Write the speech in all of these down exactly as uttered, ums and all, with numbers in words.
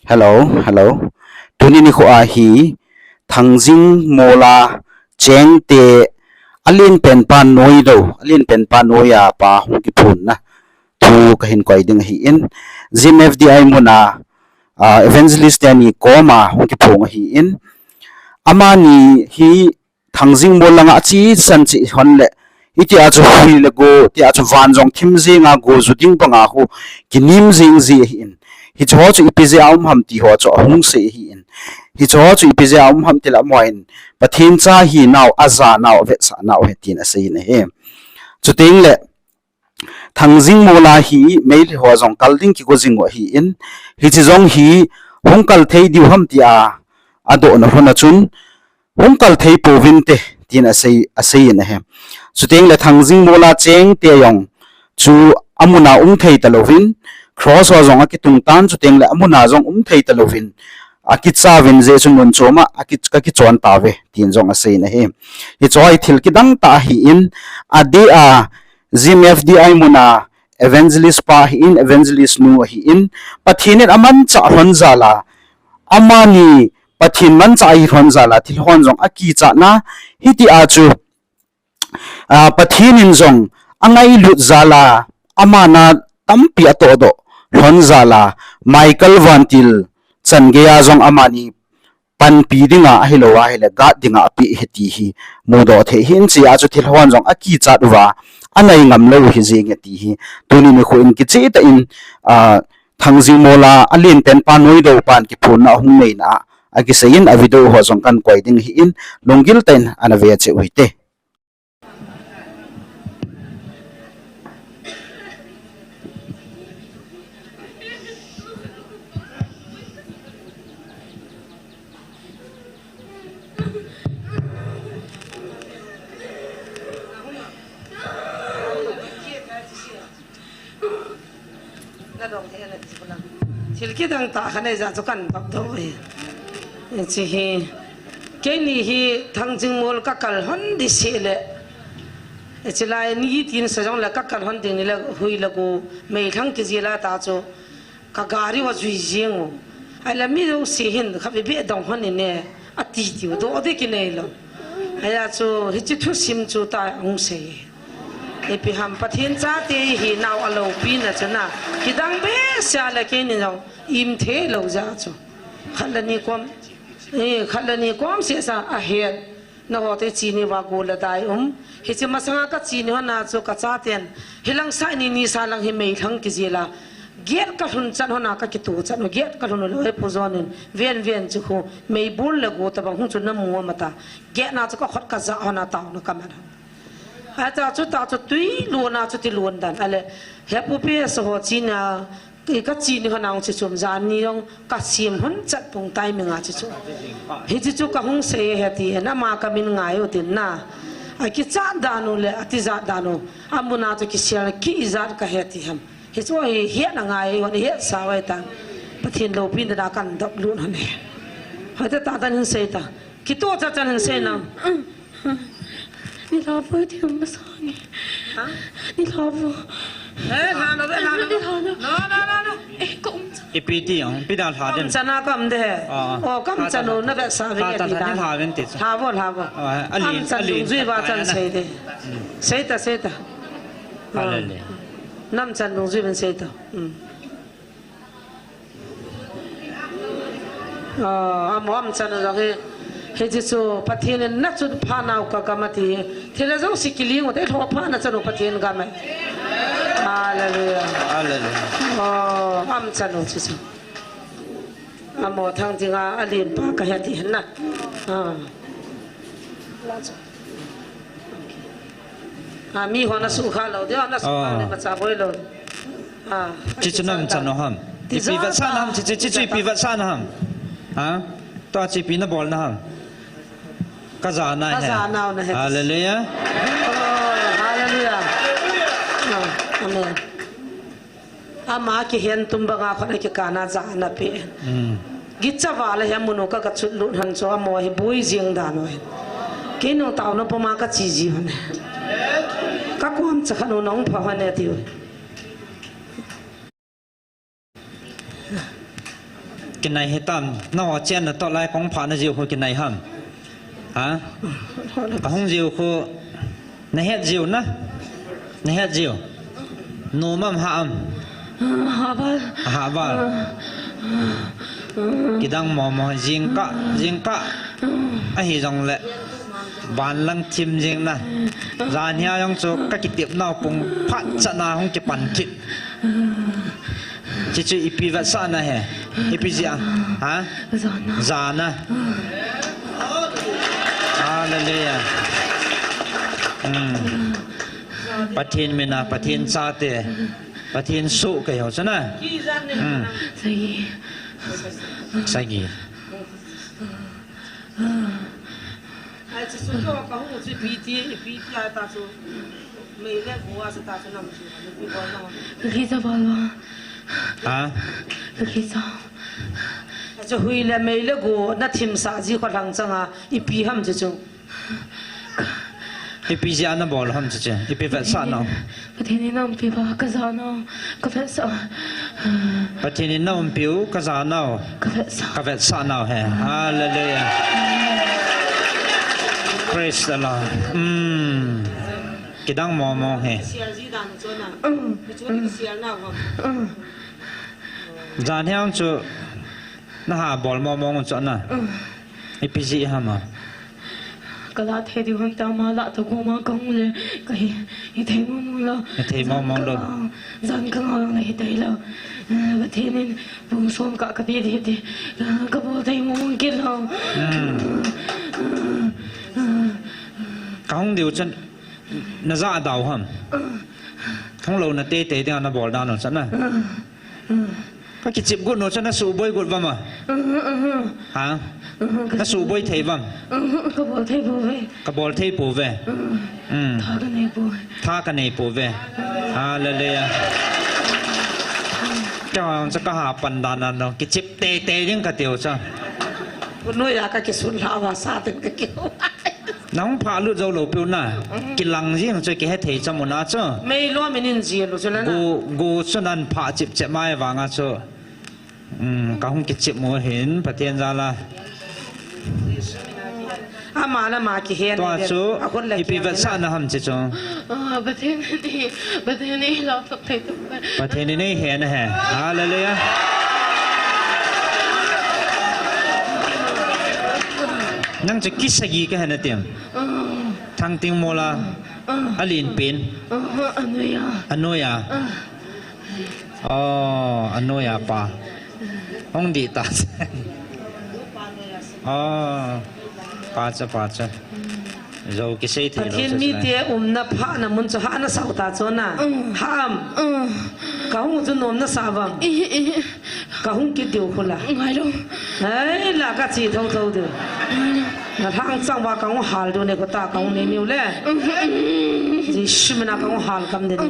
Hello, hello. Tuni nikho a hi Thangjing Mola chengte alen pen pa noi do, alen pen pa noi a pa hung kiphonna thu kahin koi ding ahin. Zim F D I muna, ah, evangelist teni koma hung kiphong ahin. Amani hi Thangjing Mol langa achi san chi hon le, hitia chu hui le go, tia chu van jong thim jinga go ju ding banga hu kinim jing ji ahin. Hichu ho chu ipi jeh a um ham ti ho chu ahung sei ahin. Hichu ho chu ipi jeh a um ham ti le amahin Pathen cha hinau, ajanau, avetsah nau ahi tin asei in ahi. Chuteng le, Thangjing Mola hi Meitei ho jong kal ding kigo jing u ahin, hichi jong hi hung kal thei diu ham tia adohna hon a chun, hung kal thei pouvin te, tin asei, asei in ahi. Chuteng le Thangjing Mola chengte jong chu amuna um thei talouvin, cross ho jong akitung tan, chuteng le amuna jong um thei talouvin, akicha uvin jeh chun mun chom a aki, kakichon tauve, tin jong asei in ahi. Hichu hi thil kidang tah ahin, adeh a, Zim F D I muna evangelist pa ahin, evangelist nu ahin, Pathen in amanchah lhon jal a, amani Pathen manchah ahi lhon jal a, thil hon jong akichatna, hitia chu, ah, Pathen in jong angailut jal a, amana tampi atohdoh lhon jal a, Michael Vantil chan gei a jong amani panpi dinga ahilou ahile guard dinga apeh ahi ti hi mudoh thei ahin, hichea chu thil hon jong akichat uva anai ngam lou ahi jenge ti hi tuni nikho in kicheh tah in, ah, Thangjing Mola alen pen pa noi do pan kiphonna ahung neina a, akisei in, a video ho jong kan koi ding ahin, lunggil tah in ana ve cheh u hite. Thil kidang tah khat nei jeh chu kan dop dop e. Hichi hi, keini hi Thangjing Mol kakal lhon ding seh le, hichi lai ni tin sa jong le kakal lhon ding ni le hui le go meilhang kijil a ta chu ka gari uva jui jing u. Ahile mi jouse hin khatvei beh dong lhon in e, ati tiu doh ding kinei lou. Hijeh chun hichi thusim chu tua hung sei. Ipi ham Pathen chate ihinau aloupina chu na. Kidang behseh le keini jong im thei lou jeh chu. Khat le ni kom, eh, khat le ni kom seh sa ahet. Nangho te chini uva gol le dai um. Hichi masanga kachini lhon a chu kachaten. Hilang sa ni ni sa lang hi meilhang kijil a. Gate kalhun chan lhon a kakitoh chan u. Gate kalhun u le oi pu jon in. Ven ven chu khu. Meibol le go tabang hung chu namu am ata. Gate na chu kakhut kajah lhon a taona kaman lhon. Acha chu ta chu tui lon a chu ti lon dan. Ahile. He pu pi sa ho chini a. Ka, kachini lhon a hung chi chom jan ni jong kasem lhon chat pung timing a chi chu. Hichi chu kahung sei ahi ti, nama kamin ngai u tin na. Akichat dan u le, atijat dan u. Amun a chu kisel kit jat kahi ti ham. Hichu hi hetna ngai, hon hetsa uve tan. Pathen loupina kan dop lut lhon e. Hoi ta ta tan hin sei ta. Kitoh cha chan hin sei na. Ni lha vo ti um masang e. Ha? Ni lha vo. Eh, lha no, lha no. Ni lha no. No, no, no, no. Eh, ka um cha. Ipi ti ong, ipi da lha den. Ka um cha na ka um de he. Ah. Oh, ka um cha no, na vetsah ve ti da. Lha ven ti cha. Lha vo, lha vo. Ah, ali, ka um cha ali, nung jui va chan sei de. Hmm. Sei ta, sei ta. Hallelujah. Na um cha nung jui ven sei ta. Hmm. Ah, amo um chan u jong hi. Hichi chu Pathen in nachun pha nau ka gam ati. Thil a jouse kiling u te lho pha nachun u Pathen gam e. Hallelujah. Hallelujah. Oh, um chan u chi chu. Amo Thangjing a alen pa kahi ti na. Ah. Ah, mi ho na sukha lou, dia na sukha lou, ma cha boi lou. Ah, chi chu na um chan u ham. Ipi vetsahna ham, chi, chi, chi chu ipi vetsahna ham. Ha? Tua chu ipi na bolna ham. Ka jana he. Ka jana u na he. Hallelujah. Oh, hallelujah. Ah, amen. Ama kihen tum banga khut a kikana jana pe. Hmm. Gicha val a hi amun u ka, ka chut lut lhon chu amo hi boi jing dan u hin. Kei nung taona puma ka chi ji lhon e. Ka kom cha khat u nung pha lhon e tiu. Kinai hitam, nangho chenna toh lai kong phah na jiu khu kinai ham? Ha? Ka hung jiu khu, na het jiu na? Na het jiu? Nom am, hah am? Hah val. Hah val. Kidang momo, jingkah, jingkah. Ahi jongle, van lang thim jing na. Jan hia jong chu ka kitep nau pung phat cha na hung kipan kit. Chuchu ipi vetsahna he. Ipi jeh a. Ha? Jana. Jana. Hallelujah. Hmm. Pathen mina, Pathen chate. Pathen soh kei ho chu na. Hmm. Sagi. Sagi. Ai, chu, chu, chu, ka hung chu ipi ti, ipi ti a ta chu. Mei le go a chu ta chu nam chu, ipi bol na. Ka kicha bol lo. Ha? Ka kicha. Ai, chu hui le mei le go na thim sah ji kho lang chang a, ipi ham chu chu. Ipi jeh a na bol ham chu chu. Ipi vetsah nau. Pathen in na umpi uva, ka ja nau, ka vetsah. Pathen in na umpi u, ka ja nau. Ka vetsah. Ka vetsah nau he. Hallelujah. Praise the Lord. Hmm. Kidang momo he. Sial ji dan chu na. Hmm. Chu ni sial na wa. Hmm. Jan hiang chu na ha bol momo chu na. Hmm. Ipi jeh ham a. Ka la thei diu ham ta ma la to ko ma ka hung le ka hi, hi thei mo mo lo. Hi thei mo mo lo. Jan ka ngau lang le hi thei lo. Eh, Pathen in pung som ka ka ti ti ti. Ka bol thei mo mo kit lo. Hmm. Ka hung diu chun na ja dau ham. Hung lou na tei tei ding a na bol dan u chun na. Ka kichip got nau chu na suboi got vam a? Uhum, uhum. Ha? Uhum, ka Na suboi thei vam? Uhum, ka bol thei pouve. Ka bol thei pouve. Uhum. Hmm. Tha ka nei pouve. Tha ka nei pouve. Hallelujah. Kei hung chu ka ha pan dan a nung kichip tei tei ding ka tiu chu. Got nau a ka kisun lha va sa ten ka kiu. Nang phah lut jou lou piu na. Kilang jing chu kihe thei cha mun a chu. Mei lom in in ji lu chu na na. Gu, gu chu nan phah chip chep mai vang a chu. Um, ka hung kichip mo hin, Pathen jal a. Ama na ma kihe Tua na chu, a khut le ipi kiam vetsah na. Na ham chi chu. Ah, Pathen ni, Pathen ni lo thei tu. Pathen in eihe na he. Hallelujah. Nang chu kisagi ka he na tim. Thangting mola. Alen pen. Anoiya. Anoiya. Oh, anoiya pa. Hung dih ta. Oh. Pa cha, pa cha. Jou kisei thei lou Pathen chu mite umna phahna mun chu hah na sao ta chu na. Mm. Ham. Mm. Ka hung chu nom na sa vam. Eh, eh. Ka hung kit diu khu la. Ngai lou. Ai, la ka chi tho tho diu. Ngai lou. Na lhang chang va ka hung hal diu ne ko ta ka hung nei niu le. Mm. Jesu mina ka hung hal kam den. Mm.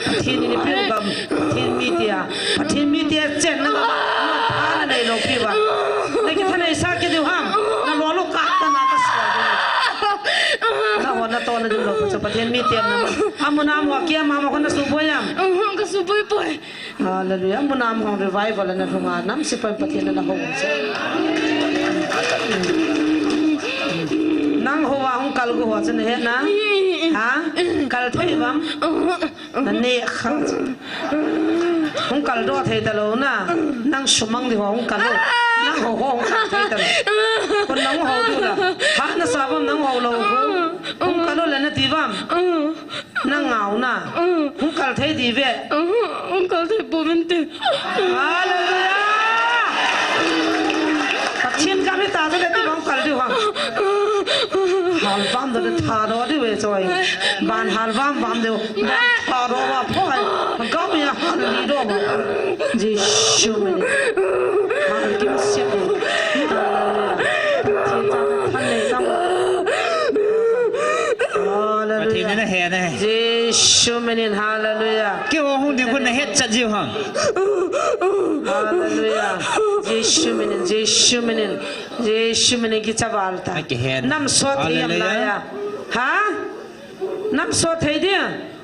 Pathen in eipeu gam, Pathen mite a, Pathen mite a chenna gam, na pha na nei lou pi va. Na kithanei sa kit diu ham, na lolou ka ta na ka sa. Na ho na to na diu lou pa chu Pathen mite na. Amun a mo kia ma ma ko na suboi am. Ka suboi poi. Hallelujah. Amun a mo revival na lhung a nam si pa Pathen na ho. Nang ho va hung kal gu ho chu na he na. Ha? Kal thei vam. Na ne kha. Hung kal doh thei ta lou na. Nang sumang di ho hung kal lou. Nang ho ho hung kal thei ta lou. Kon nang ho diu la. Ha na sa vam nang ho lou ho. Hung kal lou le na ti vam. Nang ngau na. Hung kal thei di ve. Hung kal thei pouvin te. Hallelujah. Pathen gam hi ta chu le ti hung kal diu ham. Hal vam do le tha do diu ve choi. Ban hal vam vam diu. Ban tha do va pho hai. Gam ya hal li do va. Jesu min. Hal kim siap. Hallelujah. Pathen cha than nei tam. Hallelujah. Pathen na he na he. Jesu min in hallelujah. Kei ho hung ding khu na het chat jiu ham. Hallelujah. Jesu min in, Jesu min in, Jesu min in kicha val ta. Aki he na. Nam sot thei am la ya. Hallelujah. Ha? Nam sot thei dia.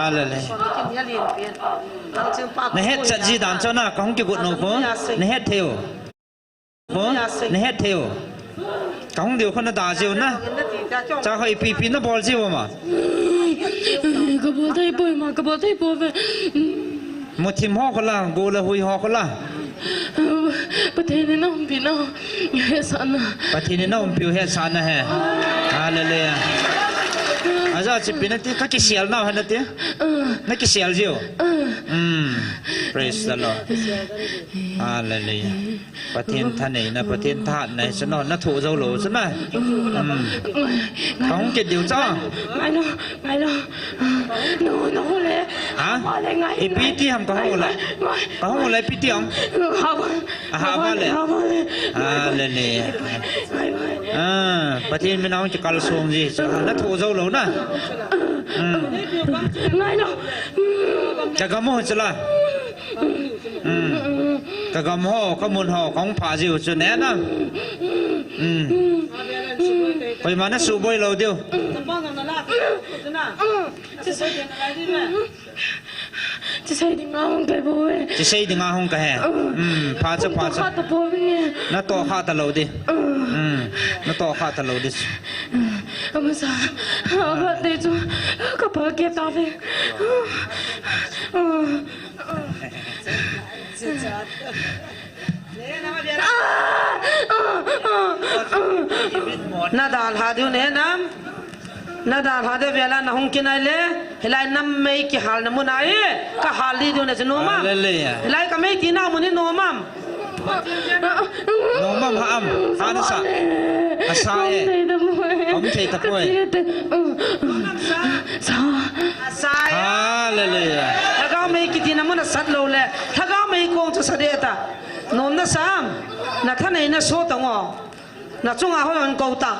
Hallelujah. Nahet chat ji dan chu na, kahung kigot nau khu. Nahet thei u. Khu, nahet thei u. Kahung diu khu nada jiu na. Cha ho ipi ipi nabol jiu ma. Kabol thei poi ma, kabol thei poi ve. Muthim ho khu la, go le hui ho khu la. Pathen in aumpi nau. Hetsahna. Pathen in aumpi u hetsahna he. Hallelujah. Aja chipi nati, kakisel nau he nati. Nakisel jiu. Mm. Praise the Lord. Hallelujah. Pathen thaneina, Pathen thahatna hi chu na, nathoh jou lou chu na. Um. Kahung kit diu chu. Ngai lo, ngai lo. No, no le. Ha? Ipi ti ham kahung le. Kahung le ipi ti ham. Ahava le. Hallelujah. Ah, Pathen min a hung kikal song ji chu. Nathoh jou lou na. Um. Ngai lo. Kagam u chu la. Kagam ho, kamun ho, kahung pha jiu chu ne na. Koima nasuhboi lou diu. Chisei dinga hung kahi bou e. Chisei dinga hung kahi. Pha chu, pha chu. Natoh kha talou di. Natoh kha talou di. Amasa, abate chu, kapa kei tave. Nadalha diu ne nam. Nadalha diu vela nahung kinai le. Hilai nam mei kihalna mun ahi. Kahal di diu ne chu nom am. Hilai kamei tina mun hi nom am. Nom am, ha am, ha nasa. Asa e. Kaum thei tapoi. Asa e. Hallelujah. Lhagao mei kitina mun asat lou le. Lhagao mei kong chu sa de ta. Nom nasa am. Nathaneina so tang o. Nachunga hoi hon kou ta.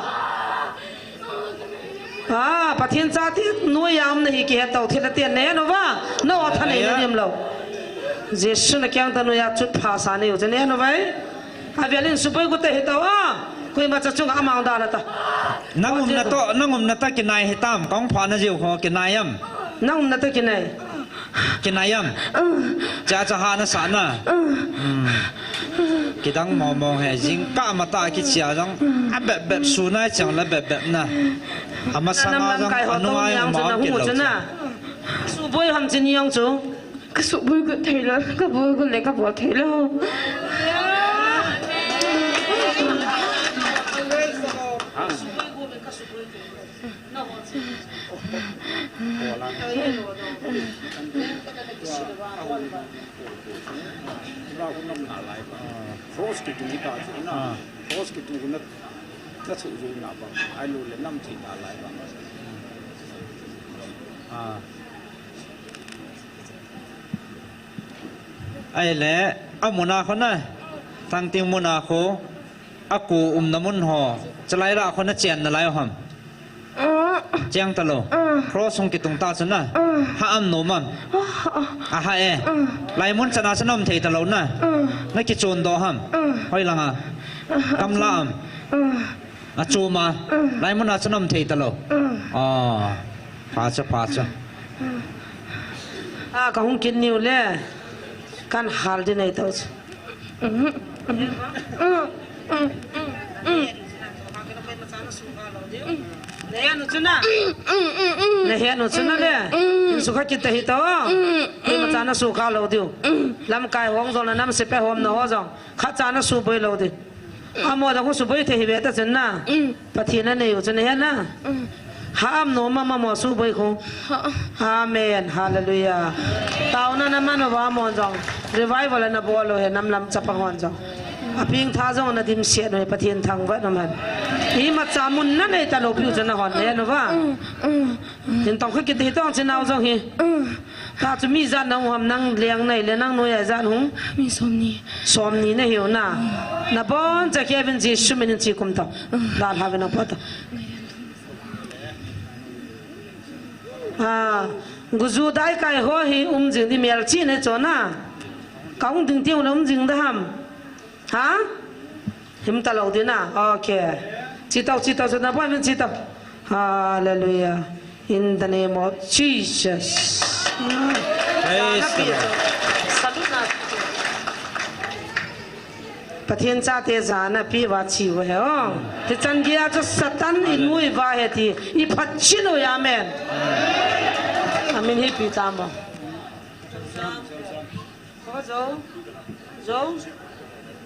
Ah, Pathen chate noiya umna hi kihet tau thil ati nahe uva. Nao thaneina lim lou. Jesu na keng ta noiya chut pha sa nei u chu nahe uva. Avelin suboi gu ta hi tau a. Koima cha chunga amang da la ta. Nang umna toh, nang umna toh kinai hitam, kahung phana jiu ho kinai am. Nang umna toh kinai. Kinai am. Cha cha ha nasa na. Kidang mong mong he, jingkah matah kichia jong. Abep bep sunai chang la bep bep na. Amasanga jong anungai ma kit lou chu. Suboi ham chin jong chu. Kasuboi got thei lou, kaboi got le kabol thei lou. Cross kitung hi ta chu na. Cross kitung na, na chu ju na ba. Ai lu le nam thi na lai ba. Ahile, amun a khu na, Thangting mun a khu, aku umna mun ho, chalai lah khu na chen nalai ham. Cheng talou. Cross hung kitung ta chu na. Ha am nom am. Aha e. Lai mun chana chu nom thei talou na. Na kichon doh ham. Hoi langa. Kam la am. Achom a. Lai mun a chu nom thei talou. Ah. Pha chu, pha chu. Ah, kahung kit niu le. Kan hal di nei tau chu. Nahet nu chu na. Nahet nu chu na le. Insukha kit ta hi tau. Koima cha na sukha lou diu. Lamkai hong jong na nam sepai hom na ho jong. Khat cha na suboi lou di. Amo jong khu suboi thei hi ve ta chun na. Pathen anei u chu nahe na. Ha am nom am amo suboi khu. Amen. Hallelujah. Taona na man uva amon jong. Revival ana bol u he nam lam chapang hon jong. Apeng tha jong na dimset u he Pathen thangvah nom hen. Imacha mun na nei talou piu chu nahon nahe nu va. Tin tong khu kiti tong chin nau jong hi. Ta chu mi ijat na um ham, nang leng nai le nang noiya ijat hung? Mi somni. Somni nahiu na. Nabon cha kei vin Jesu min in chi kum ta. Dalha vin nang po ta. Ah, guju dai kai ho hi um jing di melchih na chon na. Ka hung ding teng le um jing da ham. Ha? Him ta lou ding na. Okay. Chi tau, chi tau, chi na, boy, min chi tau. Hallelujah. In the name of Jesus. Praise the Lord. Pathen chate jana pi va chi u he o. Hichan geiya chu Satan in mu i va he ti. I phat chin u, amen. Amen hi pi ta mo. Ko jo, jo.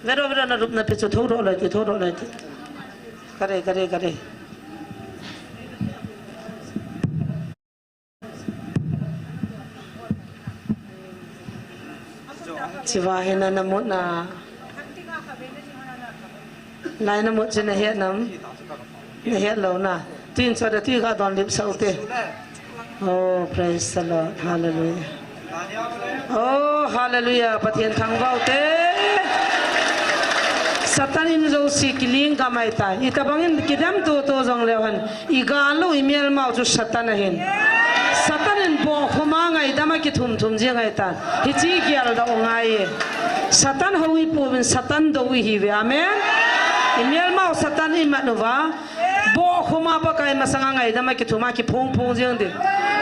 Vero, vero, na rup na pe chu tho ro lai ti, tho ro lai ti. Kare, kare, kare. Chiva hina na mut na. Lai na mut chu na het nam. Na het lou na. Tin cho da ti ga don lip sau te. Oh, praise the Lord. Hallelujah. Oh, hallelujah. Pathen thangvah u te. Satan in jouse kiling ka mai ta. Itabang in kidem to to jong leu hen. I gal u i melmau chu Satan ahin. Satan in bohkhuma ngaidam a kithum thum jing ahi ta. Hichi gel da u ngai e. Satan hou i pu vin Satan dou i hi ve. Amen. I melmau Satan i mat u va. Bohkhuma Pakai masanga ngaidam a kithum a kiphong phong jing ding.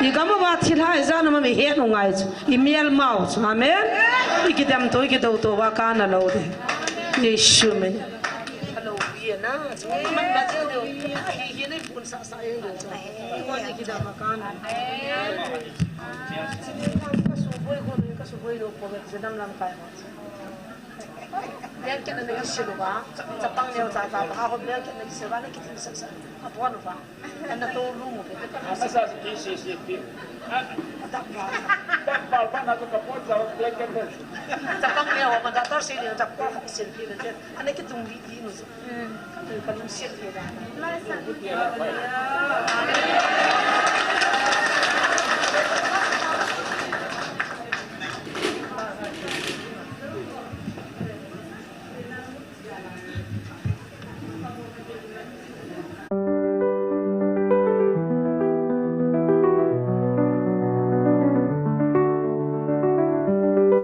I gam uva thilha i jan u ma mi het u ngai chu. I melmau chu. Amen. I kidem to, i kidou to va ka na lou ding. Jesu min. Hello, ye na. Man ba jing ding. Hi hi nei pun sa sa ye. Ko ni kidem a ka na. Ka su boi ko, ka su boi lo ko, ka dam lam kai. Blanket na kisel uva, chapang neo cha cha pa ho blanket na kisel uva, na kitin sa sa, a bon uva. Ana to lu mu pe. Ana sa ki si si pi. Dak ba. Dak ba ba na to ka pon sa blanket pe. Chapang neo ma da tor si neo cha pa kisel pi pe. Ana kitung li li nu. Ka lu sil pi da.